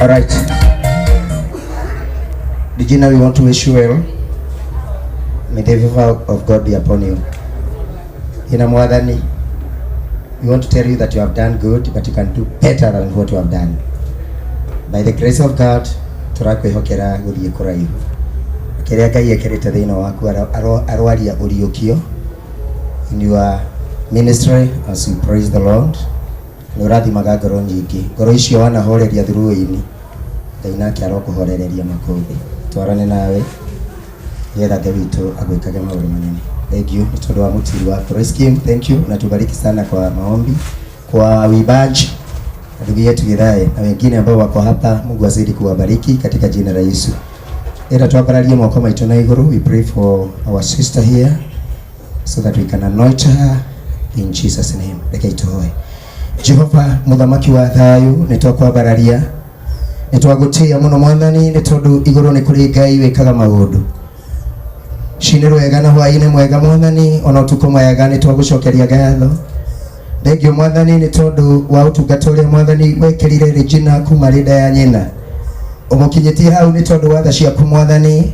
All right. Regina, we want to wish you well. May the favor of God be upon you. Ina Mwathani, we want to tell you that you have done good, but you can do better than what you have done. By the grace of God, tũrakwĩhokera gũthiĩ kũraihu. Kĩrĩa Ngai ekĩrĩte thĩinĩ waku arwaria ũriũkio in your ministry as you praise the Lord. Nĩ ũrathimaga ngoro nyingĩ. Ngoro icio wanahoreria through ũini. Ngai nake arokũhorereria makũmbĩ. Twarane nawe nĩgetha Ngai witũ agwĩkage maũndũ manene. Thank you nĩ tondũ wa mũtiri waku. Royce Kim, thank you. Unatubariki sana kwa maombi, kwa uimbaji ndugu yetu Githae na wengine ambao wako hapa. Mungu azidi kuwabariki katika jina la Yesu. Ira twambararie moko maitũ na igũrũ. We pray for our sister here so that we can anoint her in Jesus name. Reke ituhoe. Jehova mũthamaki wa thayũ, nĩ twakwambararia, nĩ twagũtĩĩa mũno Mwathani, nĩ tondũ igũrũ nĩ kũrĩ Ngai wĩkaga maũndũ cinĩ rwega na hwaĩ-inĩ mwega Mwathani, ona ũtukũ mwega, nĩ twagũcokeria ngatho. Thengiũ Mwathani nĩ tondũ wa ũtungata ũrĩa Mwathani wekĩrire Regina kuma rĩ nda ya nyina, ũmũkinyĩtie hau nĩ tondũ wa tha ciaku Mwathani,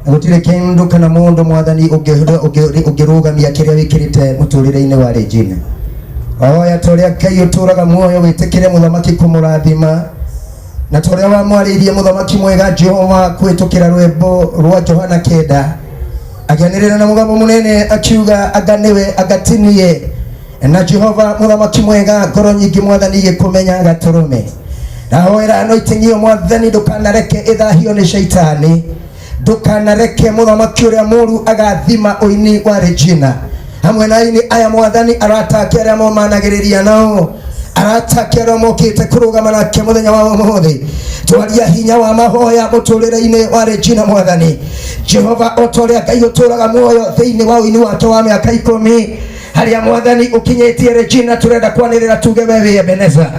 na gũtirĩ kĩndũ kana mũndũ Mwathani ũngĩrũgamia kĩrĩa wĩkĩrĩte mũtũrĩre-inĩ wa Regina. Oya ta ũrĩa Ngai ũtũraga muoyo, wĩtĩkĩre mũthamaki kũmũrathima, na ta ũrĩa wamwarĩirie mũthamaki mwega Jehova kũhĩtũkĩra rwĩmbo rwa Johana 9, akĩanĩrĩra na mũgambo mũnene akiuga, "Anga nĩwe, anga ti niĩ?" Na Jehova mũthamaki mwega, ngoro nyingĩ Mwathani igĩkũmenya gatũrũme. Ndahoera anointing ĩyo Mwathani, ndũkanareke ĩthahio nĩ shaitani, ndũkanareke mũthamaki ũrĩa mũru agathima ũini wa Regina hamwe na aini aya Mwathani, arata ake arĩa momanagĩrĩria nao, arata ake arĩa mokĩte kũrũgama nake mũthenya wa ũmũthĩ. Twaria hinya wa mahoya mũtũrĩre-inĩ wa Regina Mwathani Jehova, o ta ũrĩa Ngai ũtũraga muoyo, thĩinĩ wa ũini wake wa mĩaka 10 harĩa Mwathani ũkinyĩtie Regina, tũrenda kwanĩrĩra tuge we wĩ Ebeneza.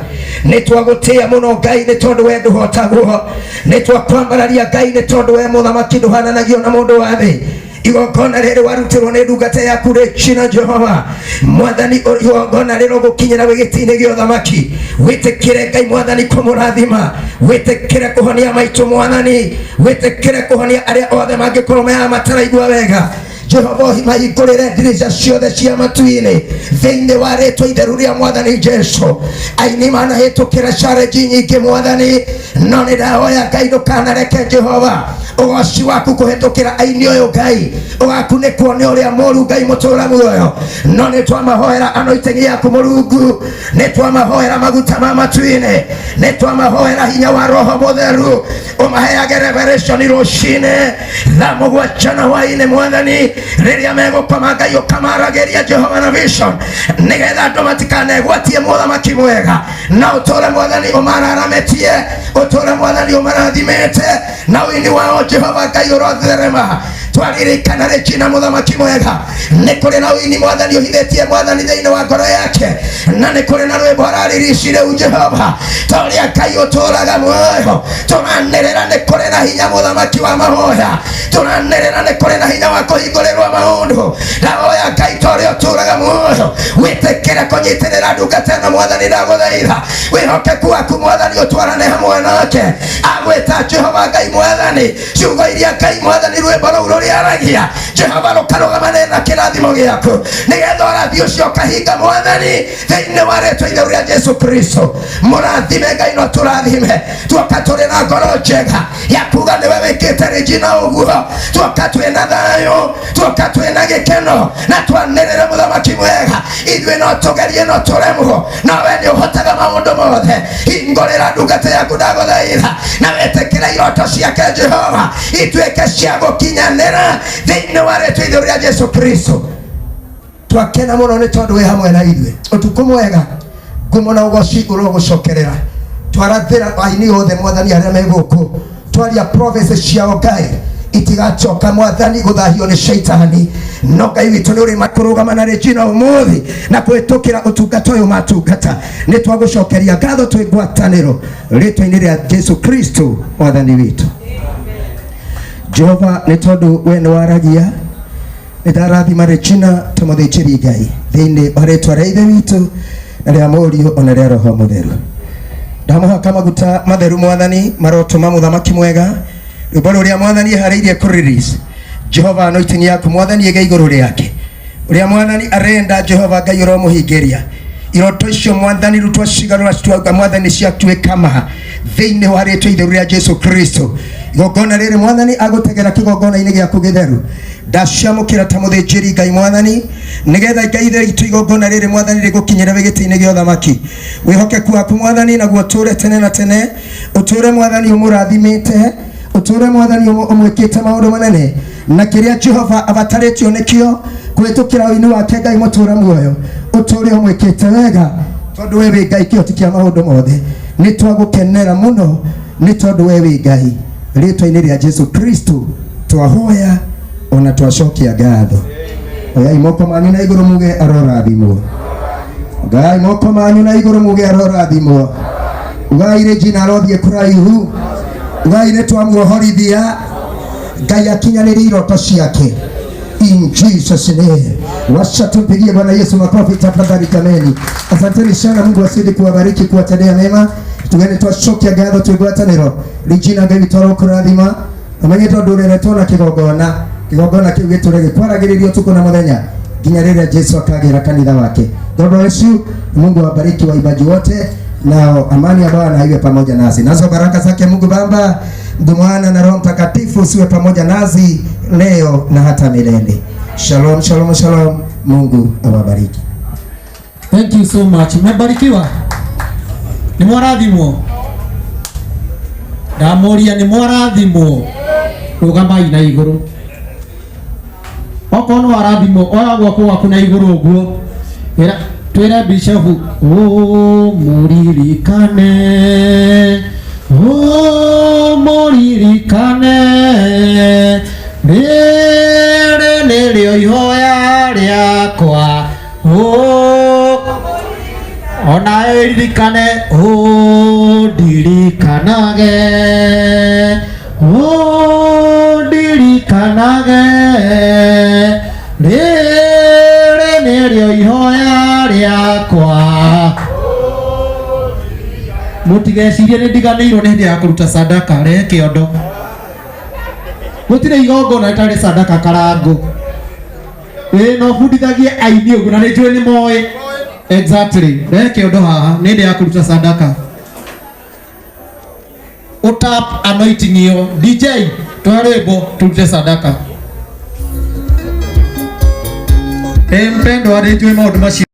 Nĩ twagũtĩĩa mũno Ngai nĩ tondũ we ndũhotagwo. Nĩ twakwambararia Ngai nĩ tondũ we mũthamaki ndũhananagio na mũndũ wa thĩ. Igongona rĩrĩ warutirwo nĩ ndungata yaku Regina, Jehova Mwathani, igongona rĩrĩ ũgũkinyĩra wĩ gĩtĩ-inĩ gĩa ũthamaki. Wĩtĩkĩre Ngai Mwathani kũmũrathima, wĩtĩkĩre kũhonia maitũ Mwathani, wĩtĩkĩre kũhonia arĩa othe mangĩkorwo maya mataraigua wega. Jehova, mahingũrĩre ndirica ciothe cia matu-inĩ thĩinĩ wa rĩtwa itheru rĩa Mwathani Jesu. Aini manahĩtũkĩra challenge nyingĩ Mwathani, no nĩ ndahoya Ngai ndũkanareke Jehova ũgoci waku kũhĩtũkĩra aini ũyũ Ngai ũgakunĩkwo nĩ ũrĩa mũru, Ngai mũtũra muoyo. No nĩ twamahoera anointing yaku Mũrungu, nĩ twamahoera maguta ma matu-inĩ, nĩ twamahoera hinya wa Roho Mũtheru, ũmaheage revelation rũcinĩ thaa 7 na hwaĩ-inĩ Mwathani, rĩrĩa megũkoma Ngai ũkamaragĩria Jehova na vision, nĩgetha andũ matikanegwatie mũthamaki mwega, na ũtũre Mwathani ũmararametie, ũtũre Mwathani ũmarathimĩte na ũini wao. Jehova Ngai ũrotherema. Twaririkana Regina mũthamaki mwega, nĩ kũrĩ na ũini Mwathani ũhithĩtie Mwathani thĩinĩ wa ngoro yake, na nĩ kũrĩ na rwĩmbo araririci rĩu. Jehova, ta ũrĩa Ngai ũtũraga muoyo, tũranĩrĩra nĩ kũrĩ na hinya mũthamaki wa mahoya, tũranĩrĩra nĩ kũrĩ na hinya wa kũhingũrĩrwo maũndũ. Ndahoya Ngai, ta ũrĩa ũtũraga muoyo, wĩtĩkĩre kũnyitĩrĩra ndungata ĩno Mwathani. Ndagũthaitha wĩhokeku waku Mwathani ũtwarane hamwe nake agwĩta Jehova Ngai Mwathani, ciugo iria Ngai Mwathani rwĩmbo rũu rũrĩaragia Jehova rũkarũgamane na kĩrathimo gĩaku, nĩgetha ũrathi ũcio ũkahinga Mwathani, thĩinĩ wa rĩtwa itheru rĩa Jesu Kristo. Mũrathime Ngai, no tũrathime tuoka tũrĩ na ngoro njega ya kuga nĩwe wĩkĩte Regina ũguo, tuoka twĩ na thayũ, tuoka twĩ na gĩkeno, na twanĩrĩre mũthamaki mwega, ithuĩ no tũgerie no tũremwo, no we nĩ ũhotaga maũndũ mothe. Hingũrĩra ndungata yaku ndagũthaitha, na wĩtĩkĩre iroto ciake Jehova ituĩke cia gũkinyanĩra thĩinĩ wa rĩtwa itheru rĩa Jesu Kristo. Twakena mũno nĩ tondũ wĩ hamwe na ithuĩ. Ũtukũ mwega, ngumo na ũgoci ũrogũcokerera. Twarathĩra aini othe Mwathani arĩa me gũkũ, twaria prophecy ciao Ngai itigacoka Mwathani gũthahio nĩ shaitani, no Ngai witũ nĩ ũrĩ makũrũgama na Regina ũmũthĩ na kũhĩtũkĩra ũtungata ũyũ matungata. Nĩ twagũcokeria ngatho twĩ ngwatanĩro rĩtwa-inĩ rĩa Jesu Kristo Mwathani witũ. Jehova nĩ tondũ we nĩ waragia nĩ ndarathima Regina ta mũthĩnjĩri Ngai thĩinĩ wa rĩtwa rĩa Ithe witũ na rĩa Mũriũ ona rĩa Roho Mũtheru. Ndamũhaka maguta matheru Mwathani marotũma mũthamaki mwega rwĩmbo rũrĩa Mwathani eharĩirie kũ release. Jehova anointing yaku Mwathani ĩgĩe igũrũ rĩake ũrĩa Mwathani arenda Jehova Ngai ũromũhingĩria iroto icio Mwathani rĩu twacigarũra twauga Mwathani ciatuĩka ma thĩinĩ wa rĩtwa itheru rĩa Jesu Kristo. Igongona rĩrĩ Mwathani agũtegera kĩgongona-inĩ gĩaku gĩtheru ndaciamũkĩra ta mũthĩnjĩri Ngai Mwathani nĩgetha Ngai ithe witũ igongona rĩrĩ Mwathani rĩgũkinyĩre wĩ gĩtĩ-inĩ gĩa ũthamaki wĩhokeku waku Mwathani naguo ũtũũre tene na tene ũtũũre Mwathani ũmũrathimĩte ũtũũre Mwathani ũmwĩkĩte maũndũ manene na kĩrĩa Jehova abatarĩtio nĩkĩo kũhĩtũkĩra ũini wake Ngai mũtũũra muoyo ũtũũre ũmwĩkĩte wega tondũ we wĩ Ngai kĩhoti kĩa maũndũ mothe nĩ twagũkenera mũno nĩ tondũ we wĩ Ngai rĩtwa-inĩ rĩa Jesu Kristo twahoya ona twacokia ngatho oyai moko manyu na igũrũ muge arorathimwo Ngai moko manyu na igũrũ muge arorathimwo ugai Regina arothiĩ kũraihu ugai nĩ twamuohorithia Ngai akinyanĩrie iroto ciake in Jesus name. Wacha tumpigie Bwana Yesu makofi tafadhali jameni. Asanteni sana, Mungu azidi kuwabariki kuwatendea mema. Tugende twacokia ngatho twĩ ngwatanĩro. Regina Ngai witũ arokũrathima. Ũmenye tondũ ũreretwo na kĩgongona, kĩgongona kĩu gĩtũre gĩkwaragĩrĩrio ũtukũ na mũthenya nginya rĩrĩa Jesu akagĩra kanitha wake. God bless you. Mungu awabariki waimbaji wote na amani ya Bwana iwe pamoja nasi. Nazo baraka zake Mungu Baba, Mungu Mwana na Roho Mtakatifu siwe pamoja nasi leo na hata milele. Shalom, shalom, shalom. Mungu awabariki. Thank you so much. Mmebarikiwa? Nĩ mwarathimwo? Ndamũria nĩ mwarathimwo? Rũgamai na igũrũ. Okorwo nĩ warathimwo, oya guoko gwaku na igũrũ ũguo. Ĩra twĩre bishop ũmũririkane ũmũririkane rĩrĩ nĩrĩo ihoya rĩakwa ona ĩririkane ũndirikanage ũndirikanage rĩrĩ nĩrĩo ihoya rĩakwa mũtigecirie nĩ ndiganĩirwo nĩ hĩndĩ ya kũruta sadaka rehe kĩondo gũtirĩ igongona rĩtarĩ sadaka karangũ ĩĩ no bundithagie aini ũguo na nĩ njũĩ nĩ moĩ exactly rehe kĩondo haha nĩ hĩndĩ ya kũruta sadaka ũtap anointing ĩyo DJ twa rwĩmbo turute sadaka ĩ mpendwa nĩ njũĩ maũndũ macio.